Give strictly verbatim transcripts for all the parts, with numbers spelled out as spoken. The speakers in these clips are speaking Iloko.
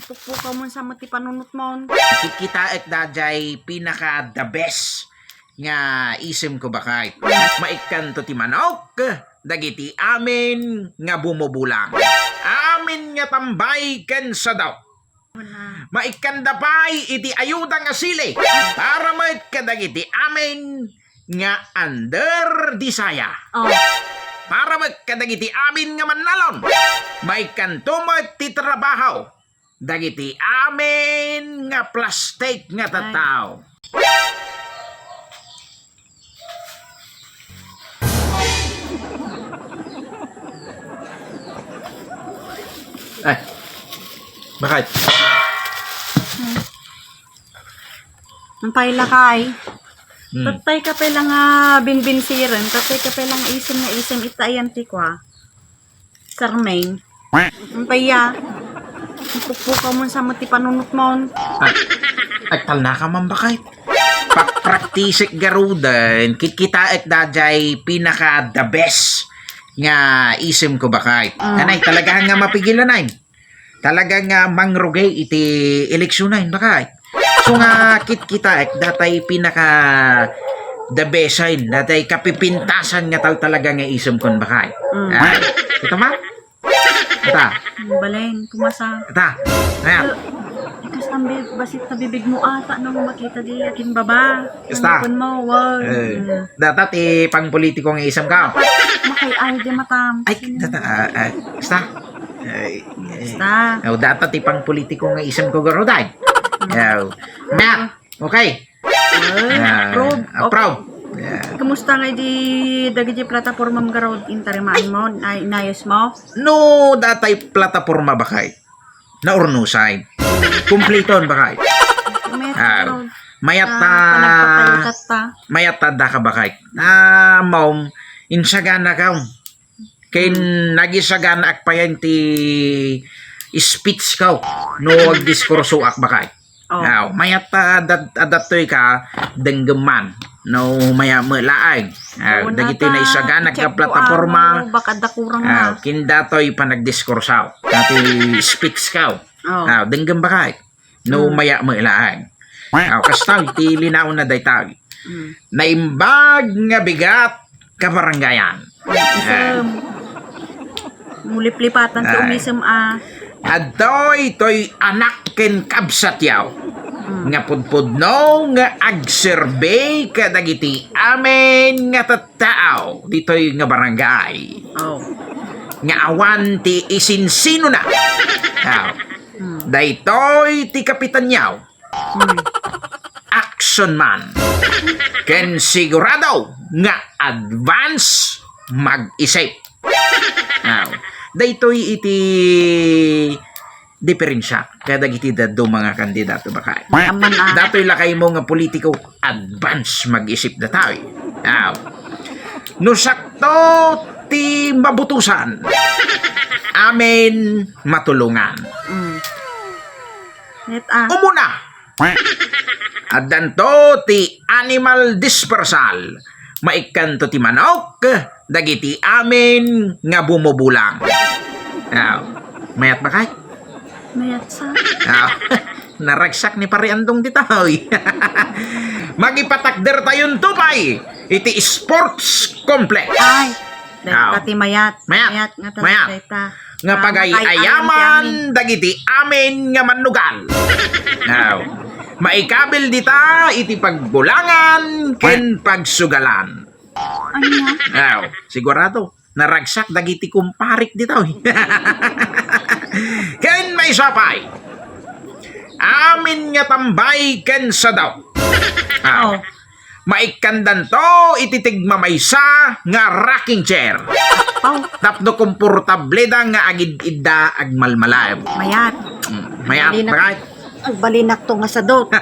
Pukpukaw mon sa met ti panunotmon. Kikitaek daydiay pinaka the best nga isemko, baket. Maikkanto ti manok dagiti amin nga bumubulang. Amin nga tambay ken sadok. Maikkanda pay iti ayuda nga sili para met kadagiti amin nga under the saya. Oh. Para met kadagiti amin nga mannalon. Maikkanto met ti trabaho dagiti amin nga plastik nga tattao. Ay. Baket. Ang pay lakay. Hmm. Tattay ka pay la nga binbinsiren, tattay ka pay la nga isem nga isem, ita ayan ti kua. Sarming. Ang paya. Pukpukaw mon sa met ti panunotmon. Ay, ay, talna ka man, baket. Pakpraktisek garuden, kitkitaek daydiay pinaka the best nga isemko, baket. Ah. Anay, talaga nga mapigilan ay. Talaga nga mangrugay iti eleksionan, baket. So nga kitkitaek, daydiay pinaka the best ay, daydiay kapipintasan nga tal-, talaga nga isemkon, baket. Mm. Ah, kita ma? Ita. Baleng, kumasa. Ita. Ayan. Ikas tambi, basit ta bibig mo ata no makita di akin baba. Basta. Ang mo, wow. Eh, mm. Dayta ti pangpolitiko nga isemko. Makay ay di matam. Ay, dayta, ah, ah, basta. Ay, ay. Basta. Oh, dayta ti pangpolitiko nga isemko, garuden. Mm. Oh. Mayor. Okay. Ay, ah, approve. Approve. Okay. Yeah. Kumusta nga di dagiti platapormam garud, intarimaan mo, ay, inayos mo? No, daydiay plataporma, baket. Naurnusan. Kumpliton, baket. Mayat, ah, garud. Mayat ta, ah, panagpapalitat ta. Mayat ta daka, baket. Ah, mom, insagana ka. Ken, hmm, nagisaganaak payen ti speech ko no agdiskursoak, baket. Oh. Aw, mayat ta adat-, adattoy ka, denggem man. No, maya met laeng. Aw, dagiti naisagana nga plataporma. Baka dakurang na. Aw, ken datoy panagdiskurso. Dati speech ko. Oh. Aw, denggem, baket. No, hmm, maya met laeng. Aw, kasta iti linaw na dayta. Hmm. Naimbag nga bigat kabarangayan. Isem. Muliplipatan ti umisem a. Adtoy toy anak ken kabsatyo. Hmm. Nga pudpudno nga agserbi kadagiti amin nga tattao ditoy nga barangay. Oh. Nga awan ti isinsinona. Aw. Hmm. Daytoy ti kapitanyo. Hmm. Action man. Ken sigurado nga advance mag-isip. Aw. Daytoy iti diferensia kadagiti dadduma nga kandidato, baket. Aman, ah. Datoy lakaymo nga politiko, advance mag-isip datoy. Aw. No sakto ti mabutosan, amin matulongan. Mm. Net, ah. Umuna, addanto ti animal dispersal. Maikkanto ti manok dagiti amin nga bumubulang. Aw, mayat, baket? Mayat sa. Aw, naragsak ni Pare Andong ditoy. Magipatakder tayonto pay iti sports complex. Ay, dayta ti mayat. Mayat. Mayat nga, mayat. Dayta. Nga, ah, pagay-ayaman dagiti amin nga mannugal. Aw. Maikabil dita iti pagbulangan ken pagsugalan. Ania? Aw, sigurado. Naragsak dagiti kumparik ditoy. Ken maysa pay. Amin nga tambay ken sadok. Aw. Oh. Maikkandanto iti tigmamaysa nga rocking chair. Aw. Tapno komportable da nga agid-idda agmalmalaem. Mayat. Mm, mayat, agbalinakto nga sadok.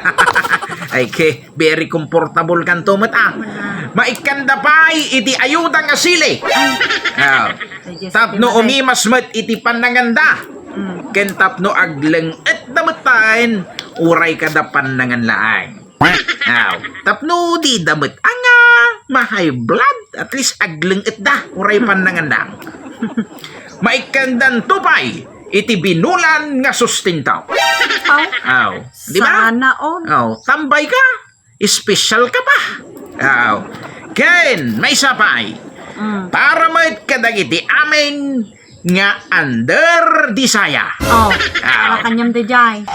Ay, ke, very comfortable kanto met, ah. Wala. Maikkanda pay iti ayuda nga sili. Ay. Ah. Ay, Diyos, tapno umimas met iti pannanganda. Mm. Ken tapno agleng-et da met taen, uray kada pannangan laeng. Aw, tapno di da met anga ma-high blood, at least agleng-et da, uray pannanganda. Maikkandanto pay iti binulan nga sustento. Aw. Aw, di ba? Sana all. Aw, tambay ka. Espesyal ka pa. Aw. Ken, maysa pay. Mm. Para met kadagiti amin nga under desire. Oh, aw. Para kaniam daydiay.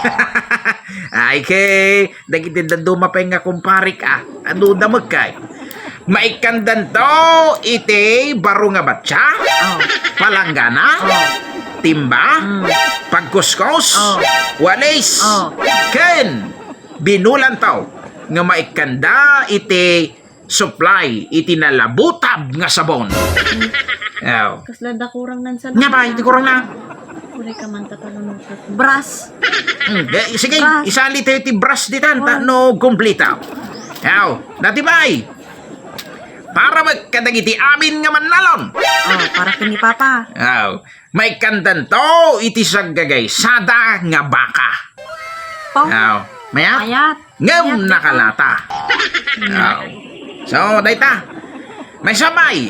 Ay, ket dagiti dadduma pay nga kumparik, ah. Adu da met kay. Maikkandanto iti baro nga batsa, oh, palanggana, oh, timba, mm, pagkuskos, oh, walis, oh, ken binulanto nga maikkanda iti supply iti nalabutab nga sabon. Aw. Kasla da kurang nan sa. Nya ba, iti kurang na? Kuray ka man, tatalon mo. Bras. Hmm, de, sige, bras. Isali tayo ti bras ditan, ta, oh, no, kumplita. Aw, dati bay. Para met kadagiti amin nga mannalon. Oh, para ken ni Papa. Aw. Maikkandanto iti saggagaysada nga baka. Pang-, aw, mayat? Mayat. Ngem mayat, nakalata. Aw. So, dayta. Maysabay.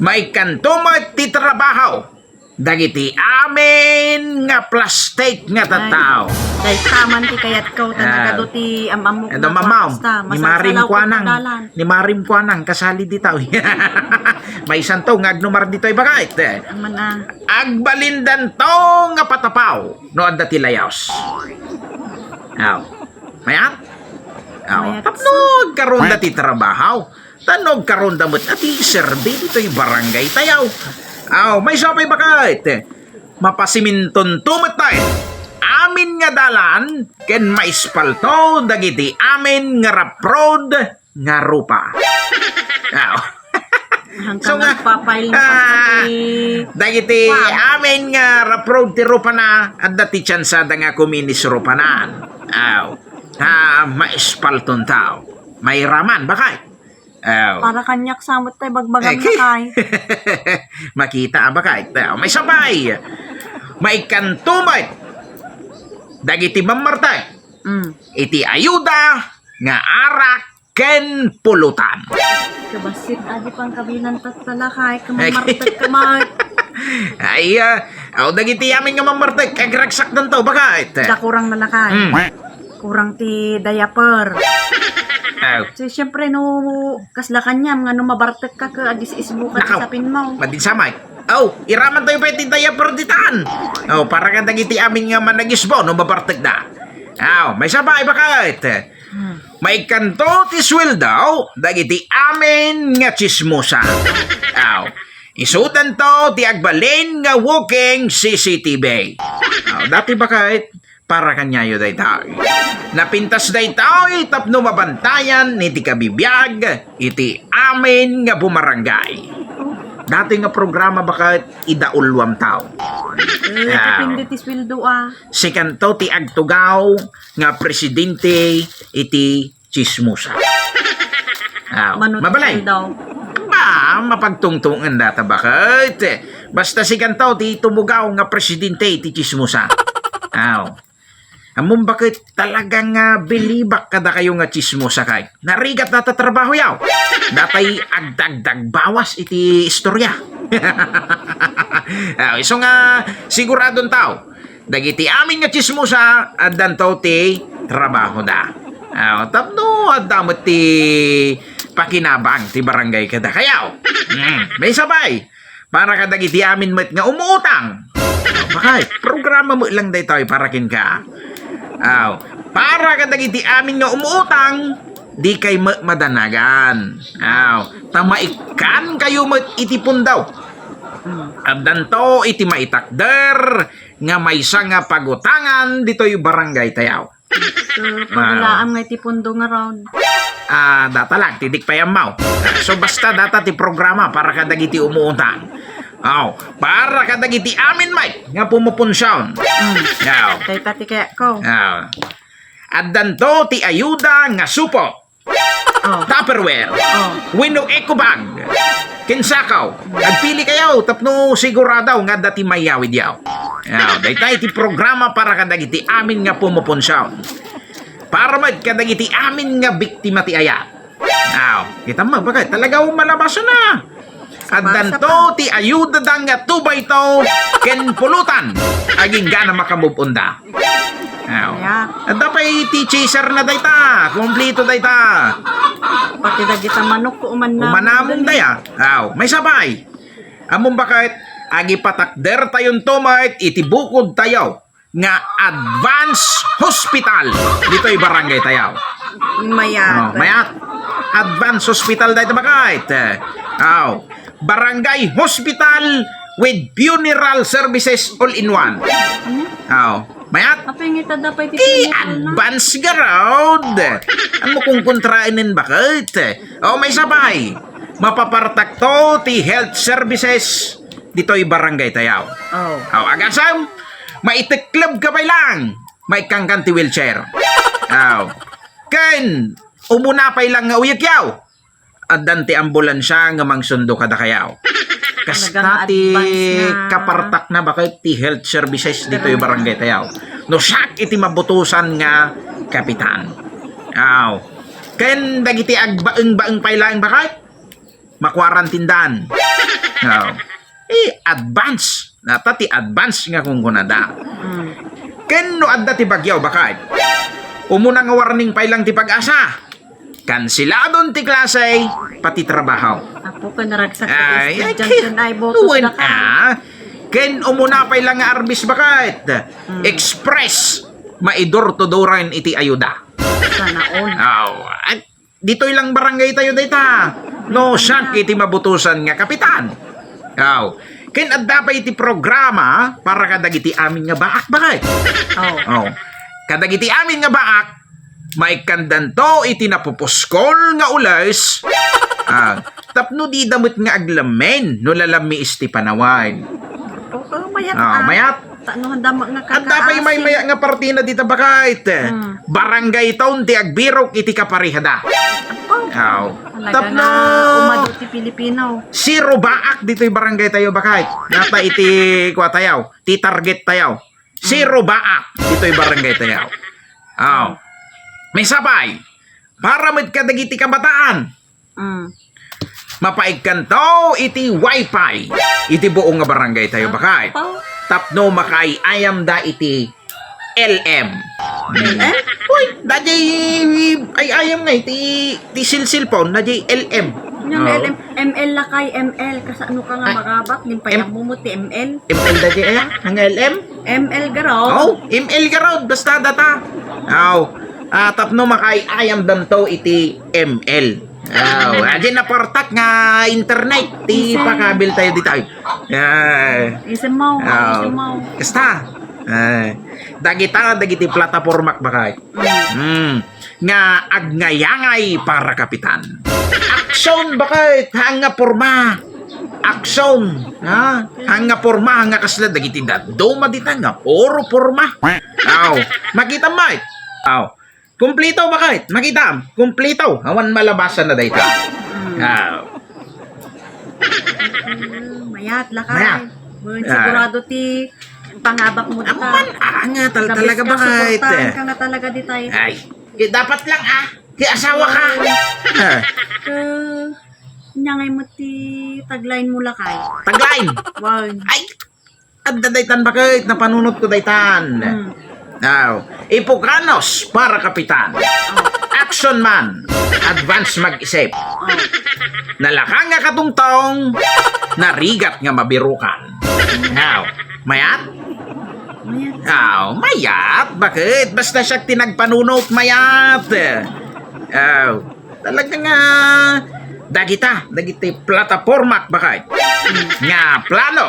Maikkanto met ti trabaho dagiti amin nga plastik nga tattao. Ay, dayta man ti kayatko, ta, ah, nagadu ti am-ammok nga, am-am-, kwarta, ni Marim masasalaw ko Kuanang. Dalan. Ni Marim Kuanang, kasali ditoy. Maysanto nga agnumar ditoy, baket. Aman, ah. Agbalindanto nga patapaw no adda ti layas. Aw. Mayat? Aw. Mayat. Tapno agkaronda ti trabaho. Tapno agkaronda met a ti serbi ditoy barangay tayo. Aw, maysa pay baket. Mapasimintonto met tayo. Amin nga dalan ken maispalto dagiti amin nga rough road nga rupa. Aw. Hanggang so nga, nagpapail na ah, sa ti dagiti, wow, amin nga rough road ti rupana, adda ti tsansada nga kuminis rupanan. Aw. Ha, maispalton tao. Mairaman, bakay? Aw. Para kaniak sa met tay bagbagam, eh, na kay. Makita, bakay? Aw, maysabay. Maikkanto met dagiti mammartek. Mm. Iti ayuda nga arak ken pulutan. Kabassit, adi pangkabilan tatta lakay, eh, kaman martek ka man. Ay, ah, aw, dagiti amin nga mammartek, agragsakdanto, baket? Da kurang na lakay. Mm. Kurang ti diaper. Aw. So, siyempre, no, kasla kaniam nga no mabartek ka, ka, agis-isbo ka ti sapin mo. Nakaw, madinsamay. Aw, iraman tayo pa iti diaper ditan. Aw, para kadagiti amin nga managisbo, no mabartek da. Aw, maysabay, baket? Hmm. Maikkanto ti sueldo dagiti amin nga tsismosa. Aw, isudanto ti agbalin nga walking C C T V. Aw, dati, baket, para kaniayo daytoy. Napintas daytoy tapno mabantayan iti kabibiag iti amin nga bumarangay. Dati nga programa, baket, idauluam tao. Eh, aw, depende ti sueldo, ah. Sikanto ti agtugaw nga presidente iti tsismosa. Aw, mano ti mabalay. Sueldo? Ba, mapagtungtungen data, baket. Basta sikanto ti tumugaw nga presidente iti tsismosa. Aw. Ammom, baket, talagang, ah, bilibak kadakayo nga tsismosa kay. Narigat data trabaho yaw. Datay agdagdag bawas iti istorya. Aw, isu nga siguradon tao. Dagiti amin nga tsismosa, addanto ti trabahoda. Aw, tapno adda met ti pakinabang ti barangay kadakayo. Hmm, maysabay. Para kadagiti amin met nga umuutang. Bakay, programa met lang daytoy para kenka. Aw, para kadagiti amin nga umuutang, dikay met madanagan. Aw, ta maikkankayo met iti pundo. Addanto iti maitakder nga maysa nga pagutangan ditoy barangay tayo. So, pagulaam nga iti pundo nga round. Ah, data lang, ti dik pay ammo. So, basta data ti programa para kadagiti umuutang. Aw, para kadagiti amin met nga pumupunsiyon. Mm. Aw. Dayta ti kayatko. Aw. Addanto ti ayuda nga supot. Oh. Tupperware. Oh. Wenno eco bag. Ken sako. Agpili kayo tapno sigurado nga adda ti mayawid yaw. Aw, dayta iti programa para kadagiti amin nga pumupunsiyon. Para met kadagiti amin nga biktima ti ayat. Aw, kita mo, bakay, talaga malabas na. Addanto ti ayudada nga two by two ken pulutan. Agingga na makamove-on da. Aw. Yeah. Adda pay ti chaser na dayta. Kumplito dayta. Pati dagita manok ko uman na. Umanamon daya. Aw, maysa pay. Ammom baket, agipatakder tayonto met iti bukod tayo nga Advance Hospital ditoy barangay tayo. Mayat. Oh, mayat. Advance Hospital dayta baket. Aw. Barangay Hospital with funeral services all in one. Aw. Mayat. Apay ngita da pay ti funeral na? Advance garod. Ano kung kontraenen baket? Oh, maysa pay. Mapapartakto ti health services ditoy barangay tayo. Oh. Aw, agasem, maitekleb ka pay lang. Maikkankan ti wheelchair. Aw. Ken, umuna pay lang nga uyekyaw. Addan ti ambulansia nga mangsundo kadakayaw. Kasta ti kapartak na baket ti health services ditoy barangay tayo. No siak iti mabutusan nga kapitan. Aw. Ken dagiti agbaeng-baeng pay laeng baket, makuarantindan. Aw. Eh, advance. Nata ti advance nga kunkunada. Mm. Ken no adda ti bagyo, baket. Umuna nga warning pay lang ti pag-asa. Kansiladon ti klase, pati trabaho. Apo, ken naragsak ti estudiante, ay, ken ay botos wen, da ka. Ah. Ken umuna pay lang nga arbis baket. Mm. Express, maidur-tuduren iti ayuda. Sana all. Aw, at ditoy lang barangay tayo dayta. No, siak iti mabutusan nga kapitan. Aw. Ken adda pay iti programa para kadagiti amin nga baak, baket. Oh. Oh. Kadagiti amin nga baak, maikkandanto iti napupuskol nga ules. Ah, tapno dida met nga aglammen no lalammiis ti panawen. Oh, mayat. Ah, mayat. Tano handa ma-, nga adda pay kakaasi. Maymaya nga partina dita, baket. Hmm. Barangay town ti agbirok iti kaparihada. Apo. Aw. Talaga tapno nga umadu ti Pilipino. Zero baak ditoy barangay tayo, baket. Nata iti kua tayo, ti target tayo. Zero baak ditoy barangay tayo. Aw. Maysa pay. Para met kadagiti kabataan. Mm. Mapaikkanto iti wifi iti buong nga barangay tayo, baket. Apo. Tapno makaay-ayamda iti L M. L M? Uy, daydiay ay-ayam nga iti, ti cellphone, daydiay L M. Yung oh. L M, M L lakay, M L. Kasano ka nga ay, magabak? Nim M-, payammo mo ti M L. M L daydiay, aya? Nga L M? M L garod. Oh, M L garod. Basta data. Aw. Ah, tapno makaay-ayamdanto iti M L. Aw, adi napartak nga internet ti pakabil tayo dita. Ah. Isemaw, aw. Isemaw. Kasta. Ah. Dagita, dagiti platapormak, baket. Mm. Nga agnayangay para kapitan. Aksyon, baket, haan nga porma. Aksyon, ha? Haan nga porma, haan nga kasla, dagiti dadduma dita nga puro porma. Aw, makita met. Aw. Kumplito, baket? Makita? Kumplito. Awan malabasan na dayta. Hmm. Ah. Mayat, lakay. Mayat. Wen, ah, sigurado ti pangabak mo dita. Aman, ah, nga tal-, talaga, baket? Suportahan ka nga talaga ditay. Ay, eh, dapat lang, ah. Ti asawa ka. Ah. Eh, nya ngay mo ti tagline mo, lakay. Tagline? Wen. Ay, adda daytan, baket, napanunot ko daytan. Hmm. Aw, Ipukanos para kapitan. Oh. Action man, advance mag-isip. Oh. Nalaka nga katungtong, narigat nga mabirukan. Aw, mayat? Mayat. Aw, mayat, baket? Basta siak ti nagpanunot, mayat. Aw, talaga nga, dagita, dagiti platapormak, baket? Nga plano,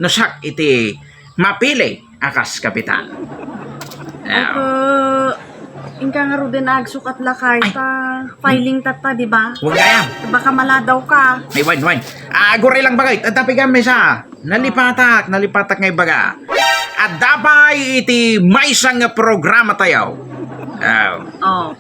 no siak iti mapili a kas kapitan. Ay, ko, inka nga ruden agsukat lakay ta filing tatta, di ba? Huwag kaya. Baka maladaw ka. Ay, wen, wen. Ah, aguray lang, baket. At tapigan mo isa. Nalipatak, nalipatak nga ibaga. Adda pay iti maysa nga programa tayo. Ah. Oh.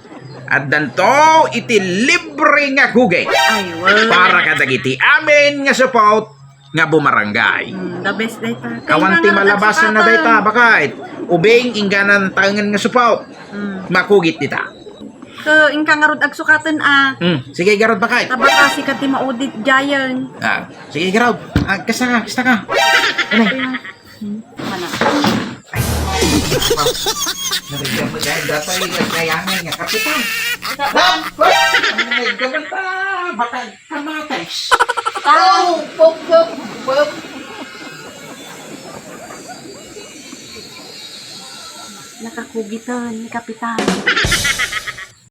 Addanto iti libre nga kugit. Ay, wen. Para kadagiti amin nga support nga bumarangay. Mm, the best dayta. Awan ti malabasan na dayta, baket. Ubing, ingganan taengen nga support. Mm. Makugit dita. Ket inka ngarud agsukaten a. Hmm, sige, garud, bakay. Tabaka si kadi maudit giant. Ah, sige, garud. Ah, kasta ka, kasta ka. Ano? Mana. Nabigyan mo dahil datoy, kaya nga, kapitan. Kapitan! Nabigyan mo ta, baka kamatis. Tao! Pop, pop, pop. Nakakugitan ni Kapitan.